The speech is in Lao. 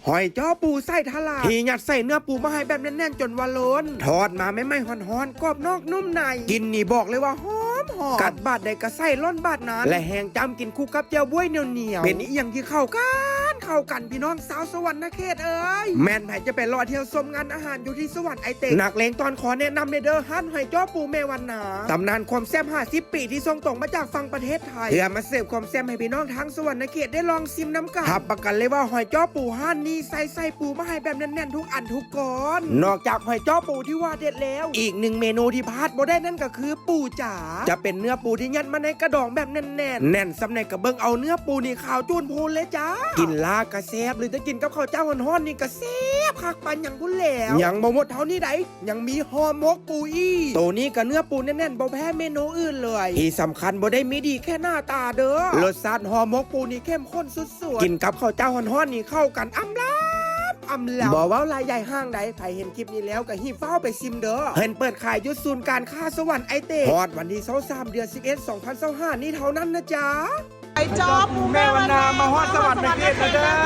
ຫອຍຈໍ່ປູໃສ່ທະລາ ທີ່ຍັດໃສ່ເນື້ອປູມາໃຫ້ແບບແໜ້ນໆ ຈົນວ່າລົ້ນ ທອດມາໃໝ່ໆ ຮ້ອນໆ ກອບນອກນຸ້ມໃນ ກິນນີ້ບອກເລີຍວ່າຫອມໆ ກັດບາດໃດກໍໃສ່ລ້ອນບາດນັ້ນ ແລະແຮງຈ້ຳກິນຄູ່ກັບແຈ່ວບວຍໜຽວໆ ເປັນອີ່ຫຍັງທີ່ເຂົ້າກັນ ເຂົ້າກັນພີ່ນ້ອງຊາວສະຫວັນນະເຂດເອີຍ ແມ່ນໃຜຈະໄປເລາະທ່ຽວຊົມງານອາຫານຢູ່ທີ່ສະຫວັນໄອເຕັກ ນັກເລງຕອນຂໍແນະນຳແດ່ເດີ ຮ້ານຫອຍຈໍ່ປູແມ່ວັນນາ ຕຳນານຄວາມແຊບຫ້າສິບປີ ທີ່ສົ່ງຕົງມາຈາກຝັ່ງປະເທດ ໄທ ເພື່ອມາເສີບຄວາມແຊບໃຫ້ພີ່ນ້ອງທາງສະຫວັນນະເຂດໄດ້ລອງຊິມນຳກັນ. ຮັບປະກັນເລີຍວ່າຫອຍຈໍ່ປູຮ້ານນີ້ໃສ່ ໃສ່ປູມາໃຫ້ແບບແໜ້ນໆ ທຸກອັນທຸກກ້ອນ. ນອກຈາກຫອຍຈໍ່ປູທີ່ວ່າເດັດແລ້ວ ອີກໜຶ່ງເມນູທີ່ພາດບໍ່ໄດ້ນັ້ນກໍຄືປູຈາ ຈະເປັນເນື້ອປູທີ່ຍັດມາໃນກະດອງແບບແໜ້ນໆ ແໜ້ນສ່ຳໃດກໍເບິ່ງເອົາ ເນື້ອປູນີ້ຂາວຈູນໂພນເລີຍຈ້າ. ກິນລາກະແຊບ ຫຼືຈະກິນກັບເຂົ້າເຈົ້າຮ້ອນໆ ນີ້ກະແຊບຄັກປານຫຍັງພຸ້ນແຫຼ້ວ. ຍັງບໍ່ໝົດເທົ່ານີ້ໃດ ຍັງມີຫໍ່ໝົກປູອີກ. ໂຕນີ້ກໍເນື້ອປູແໜ້ນໆ ບໍ່ແພ້ເມນູອື່ນເລີຍ. ທີ່ສຳຄັນບໍ່ໄດ້ມີດີແຄ່ໜ້າຕາເດີ້. ລົດຊາດຫໍ່ໝົກປູນີ້ເຂັ້ມຂຸ້ນສຸດໆ. ກິນກັບເຂົ້າເຈົ້າຮ້ອນໆ ນີ້ເຂົ້າກັນອຳລຳອຳລຳ. ບໍ່ເວົ້າຫຼາຍໃຫຍ່ຫ້າງໃດ ໃຜເຫັນຄລິບນີ້ແລ້ວກໍຮີບຟ້າວໄປຊິມເດີ້. ເພິ່ນເປີດຂາຍຢູ່ສູນການຄ້າສະຫວັນໄອເຕັກ ຮອດວັນທີຊາວສາມ ເດືອນສິບເອັດ ສອງພັນຊາວຫ້າ ນີ້ເທົ່ານັ້ນນະຈ໊ະ. ຫອຍຈໍ່ປູແມ່ວັນນາ ມາຮອດສະຫວັນນະເຂດແລ້ວເດີ້.